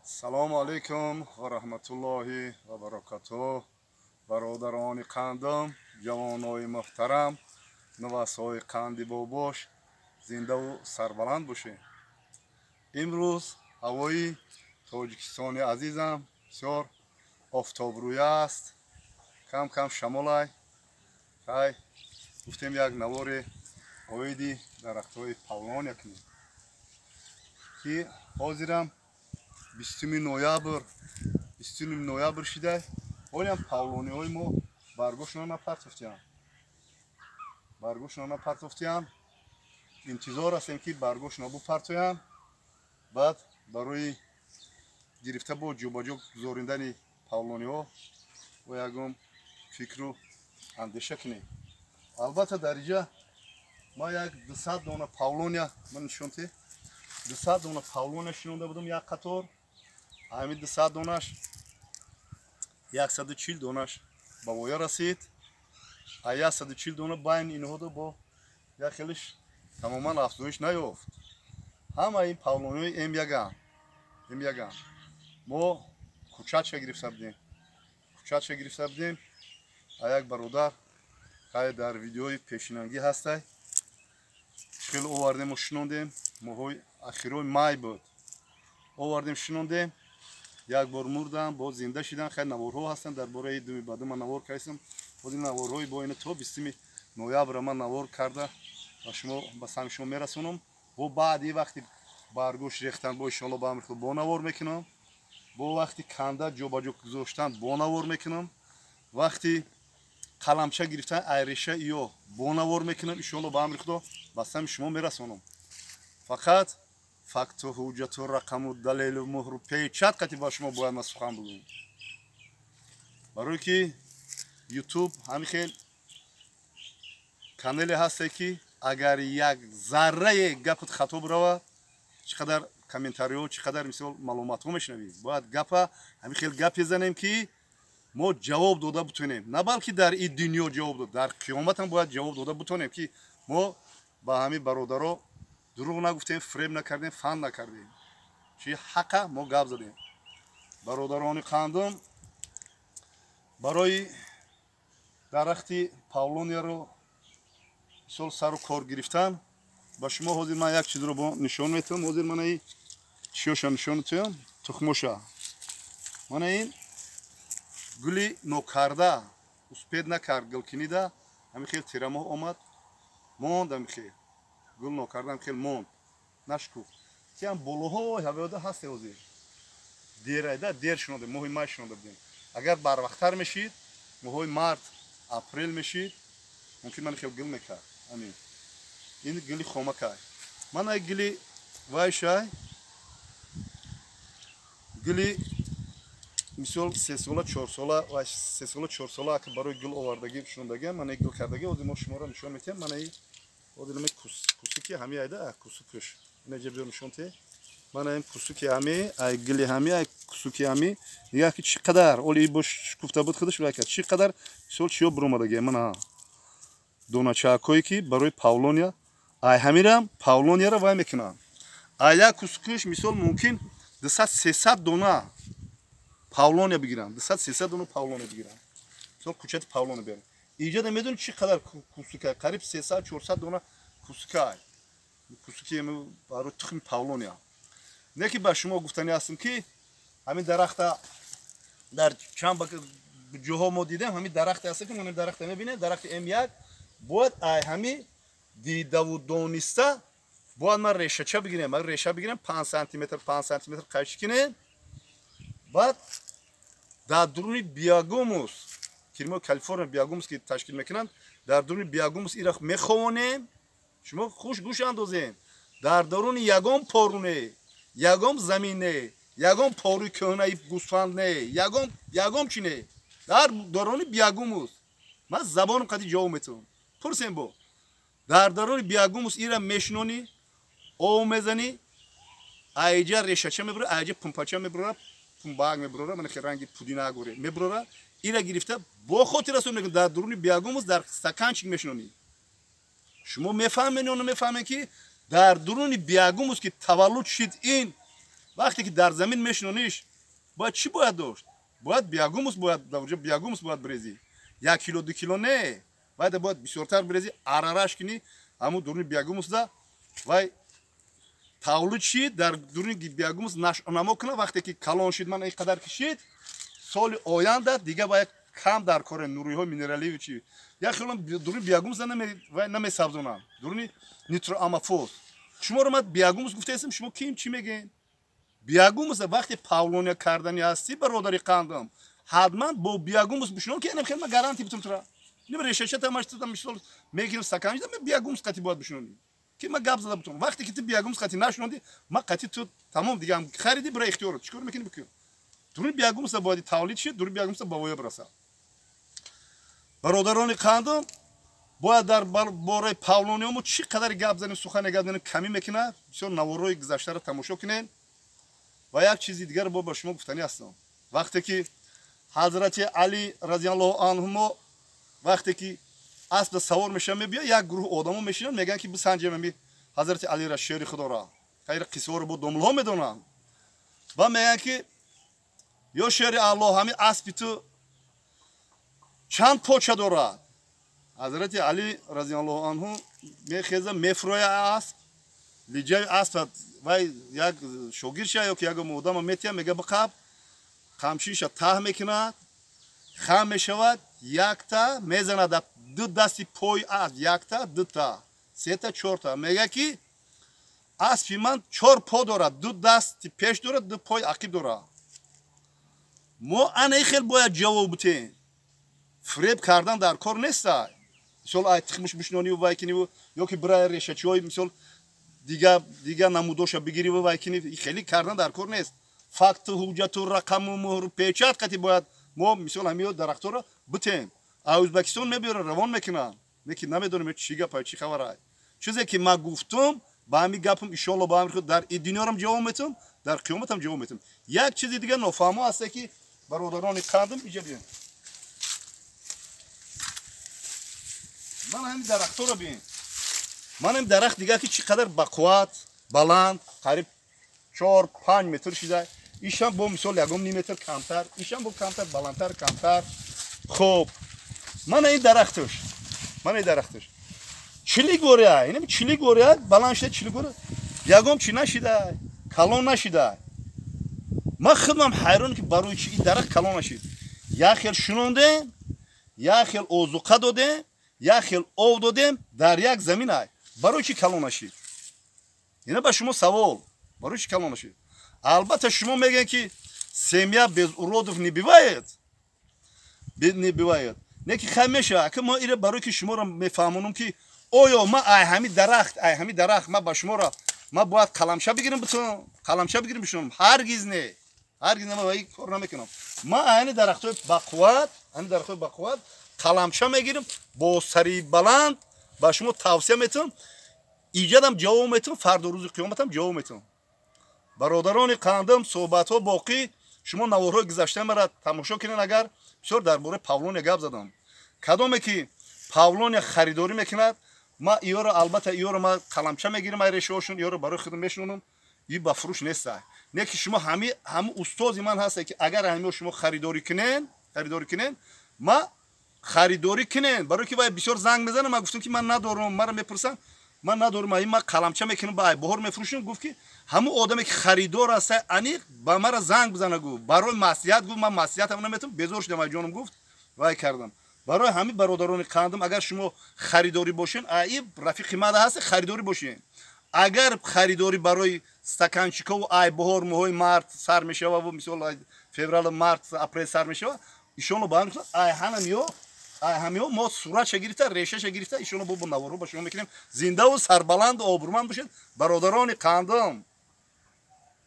Салому алайкум ва раҳматуллоҳи ва баракатуҳ. Бародарони қандам, ҷавонои муҳтарам, навасҳои қанди бобош, зиндаву сарбаланд бошед. Имрӯз ҳавои Тоҷикистони азизам бисёр офтобрӯя аст, кам кам шамолай. Хай, гуфтем, як навори оиди дарахтҳои павлония кунем, ки ҳозирам 20 ноябр, 20 ноябр шида, ҳолиам павлониҳои мо баргошона напартофтиям, баргошона напартофтиям. Интизор ҳастем, ки баргошона бупартоянд, баъд барои гирифта бо ҷобаҷо гузоридани павлониҳо бо ягон фикру андеша кунем. Албатта, дар инҷа ма як 200 дона павлония, ман нишонте, 200 дона павлония шинонда будам як қатор. Ҳамин 200 донаш 140 донаш ба воя расид. А 140 дона байни инҳо бо як хелиш тамоман афзоиш наёфт. Ҳама ин павлониҳои М1-ан, М1-ан. Мо кӯчача гирифта будем, кӯчача гирифта будем а як бародар. Хай, дар видеои пешинангӣ ҳастай, хеле овардему шинондем. Моҳои ахирои май буд, овардем, шинондем. Як бор мурдам, боз зинда шидан. Хай, наворҳо ҳастанд дар бораи думи баъду ман навор кардам. Боз ин наворҳои бо ина то 20 ноябра ман навор карда ба шумо, ба сами шумо мерасонам. Бо баъди вақти баргӯш рехтан бо, иншоалло, ба амри Худо, бо навор мекунам. Бо вақти канда ҷобаҷо гузоштан бо навор мекунам. Вақти қаламча гирифтан айреша иё бо навор мекунам. Иншоалло, ба амри Худо, ба сами шумо мерасонам. Фақат факту ҳуҷҷату рақаму далелу муҳру печать қати ба шумо бояд ман сухан бигӯям, барое ки Ютуб ҳамин хел канале ҳасте, ки агар як заррае гапат хато биравад, чӣ қадар комментариҳо, чӣ қадар, мисол, маълумотҳо мешунавӣ. Бояд гапа ҳамин хел гап безанем, ки мо ҷавоб дода бутонем, на балки дар ин дунё ҷавоб дод, дар қиёматам бояд ҷавоб дода бутонем, ки мо ба ҳамин бародаро дурӯғ нагуфтем, фиреб накардем, фанд накардем, чи ҳақа мо гап задем. Бародарони қандум, барои дарахти павлонияро, мисол, сару кор гирифтан ба шумо ҳозир ман як чизро нишон метиҳам. Ҳозир мана и чиёша нишон метиҳам, тухмоша. Мана ин гули нокарда, успеть накард гулкинида, ҳамин хел тирамоҳ омад, монд. Ҳамин хел гул нокарда, ҳамин хел монд, нашкуфт. Тиам болоҳо ҳавода ҳасте. Ҳозир дерайда, дер шинонда, моҳи май шинонда будем. Агар барвақттар мешид, моҳои март, апрел мешид, мумкин ман хел гул мекард. Амин, ин гули хомакай. Мана гули вайшай, гули, мисол, 3 сола, 4 сола, 3 сола, 4 сола ака барои гул овардагӣ шинондагиам. Мана гул кардагӣ, ҳозир мо шуморо нишон метиҳам. Мана ҳозир нами кусуки ҳами айда, кусукш инаҷа биёр, нишон те. Мана ин кусуки ҳами, ай гули ҳами, ай кусуки ҳами. Нигоҳ ки чӣ қадар оли бош куфта буд худаш вай кард, чӣ қадар, мисол, чиё биромадагия. Мана доначаакҳое, ки барои павлония, ай ҳамирам павлонияро вай мекунанд. Ай як кусукиш, мисол, мумкин 200, 300 дона павлония бигирам, 200, 300 дона павлония бигирам. Мисол, кучати павлония биёрам, иҷода медонӣ чӣ қадар кусукай? Қариб 300, 400 дона кусукай, кусуки барои тухми павлония. Не ки ба шумо гуфтанӣ ҳастам, ки ҳамин дарахта дар чанд ҷоҳо мо дидем. Ҳамин дарахте ҳаста, ки ман дарахта мебинем, дарахти М1, бояд ай ҳами дидаву дониста бояд ман решача бигирем. Ман реша бигирем, 5 сантиметр, 5 сантиметр қайчи кунем, баъд дар дуруни биогумус, кирмои Калифорния биогумус ки ташкил мекунанд, дар дуруни биогумус ира меховонем. Шумо хуш гӯш андозем: дар даруни ягон поруне, ягон замине, ягон поруи кӯҳнаи гӯсфанд не, ягон чи не, дар даруни биогумус. Ман забонам қади ҷавоб метавонам, пурсем бо. Дар даруни биогумус ира мешинонӣ, об мезанӣ, айҷа решача мебурад, айҷа пумпача мебурад, пумбаак мебурора, мана ранги пудинагоре мебурора. Ира гирифта бо хотир расон мекунад, дар дуруни биогумус дар стаканчик мешинонӣ. Шумо мефаҳмед ё намефаҳмед, ки дар дуруни биогумус ки таваллуд шид, ин Вақте ки дар замин мешинониш, бояд чӣ бояд дошт? Бояд биогумус, бояд дар ҷо биогумус бояд брезӣ. 1 кило, 2 кило не. Бояд бисёртар брезӣ, арараш кунӣ, ҳамун дуруни биогумусда вай тавлид шид, дар дуруни биогумус нашъунамо кунад. Вақте ки калон шид, ман ин қадар кишид, соли оянда дига бояд кам дар коре нуриҳои минералию чи. Як хелон дуруни биогумус намесабзонанд. Дуруни нитроамофос. Шуморо ман биогумус гуфтаистам, шумо ким чӣ мегӯед? Биогумус вақте павлония кардани ҳастӣ, бародари қандам, ҳатман бо биогумус бишинон, ки инам хеле ман гарантия битум тура. Ним решаша тамаш тудам мисол мегирам стаканча, ман биогумус қати бояд бишинонӣ. Ки ман гап зада бутум. Вақте ки ту биогумус қати нашинондӣ, ман қати ту тамом дигам хариди, бира ихтиёрат. Чӣ кор мекунӣ бикун. Дуруни биогумуса бояд тавлид шид, дуруни биогумуса ба воя бирасад. Бародарони қандам, бояд дар бораи павлониёмо чӣ қадар гап занем, сухане гап занем, камӣ мекунад. Бисёр наворҳои гузаштаро тамошо кунед. Ва як чизи дигар бо ба шумо гуфтанӣ ҳастам. Вақте ки ҳазрати Али разияллоҳу анҳумо вақте ки аспда савор мешаванд, мебиёд, як гурӯҳ одамо мешинанд, мегӯянд ки бисанҷем ами ҳазрати Алира, шери худора. Хайр, қиссаҳоро бо домлҳо медонанд. Ва мегӯянд ки ё шери Аллоҳ, ҳами аспи ту чанд поча дорад? Ҳазрати Али разияллоҳу анҳу мехеза, мефуроя асп, лиҷаи асп вай як шогирша ё ки як одама метия, мега биқаб, қамчиша таҳ мекунад, хам мешавад, якта мезанад ду дасти пои асп, якта, дута, сета, чорта. Мега ки аспи ман 4 по дорад, ду дасти пеш дорад, ду пои ақиб дорад. Мо ана хел бояд ҷавоб бутем. Фиреб кардан дар кор неста. Мисол ай тухмиш бишнониву вай киниву ё ки бирай решачиҳои мисол дига намудоша бигириву вай кини, хеле кардан дар кор нест. Факту, ҳуҷҷату, рақаму, муҳру, печат қати бояд мо мисол ҳамиё дарахтҳоро бутем. А Ӯзбекистон мебиёранд, равон мекунанд. Лекин намедонем чӣ гапа, чӣ хабара. Чизе ки ман гуфтум, ба ҳамин гапам иншоалло ба ҳамин худ дар ин дунёрам ҷавоб метам, дар қиёматам ҷавоб метам. Як чизи дига нофаҳмо ҳаста ки бародарони қандам иҷа биён. Ман ҳамин дарахтҳоро бин. Ман ҳамин дарахт дига ки чӣ қадар бақувват, баланд, қариб 4-5 метр шида. Ишам бо мисол ягон ним метр камтар, ишам бо камтар, баландтар, камтар. Хоб, ман ин дарахташ. Ман ин дарахташ. 40 горя, инам 40 горя, баланд шида 40 горя. Ягон чӣ нашида, калон нашида. Ман худам ҳайрон ки барои чӣ ин дарахт калон нашид. Як хел шунондем, як хел озуқа додем, як хел об додем, дар як замин ай. Барои чӣ калон нашид? Ина ба шумо савол. Барои чӣ калон нашид? Албатта шумо мегӯед ки семья без уродов не бывает. Не бывает. Не ки хай мешавад. Ака мо ира барои ки шуморо мефаҳмонам ки оё ма ай ҳами дарахт, ай ҳами дарахт ма ба шуморо ма бояд қаламча бигирам битунам, қаламча бигирам бишунам. Ҳаргиз не. Ҳаргиз не, ма ин кор намекунам. Ма ай дарахтҳои бақувват, ай дарахтҳои бақувват қаламча мегирам, бо сари баланд ба шумо тавсия метавам, иҷадам ҷавоб метавам, фардо рӯзи қиёматам ҷавоб метавам. Бародарони қандам, суҳбатҳо боқӣ, шумо наворҳои гузаштаи маро тамошо кунед, агар бисёр дар бораи павлония гап задам. Кадоме ки павлония харидорӣ мекунад, ма иёро албатта иёро ма қаламча мегирам, ай решаҳошон иёро барои худам мешинонам, и ба фурӯш неста. Не ки шумо ҳами устози ман ҳасте ки агар ҳамиё шумо харидорӣ кунен, ма харидорӣ кунен, барои ки вай бисёр занг мезанам, ман гуфтам ки ман надорам, маро мепурсанд, ман надорам, ай ман қаламча мекунам, ба ай баҳор мефурӯшам. Гуфт ки ҳамун одаме ки харидор аст, аниқ ба мара занг бизана, гуфт барои маслиҳат, гуфт ман маслиҳатам наметавонам, безор шудам, ай ҷонам, гуфт вай кардам. Барои ҳамин бародарони қандам, агар шумо харидорӣ бошен, ай рафиқи ман ҳаст, харидорӣ бошен. Агар харидорӣ барои стаканчикову ай баҳор моҳои март сар мешава, мисол феврал, март, апрел сар мешава, ишонро ба ҳам ай ҳанамиё, ай ҳамиё мо суратша гирифта, решаша гирифта, ишонро бо наворҳо ба шумо мекунем. Зиндаву сарбаланду обрӯманд бошед, бародарони қандам.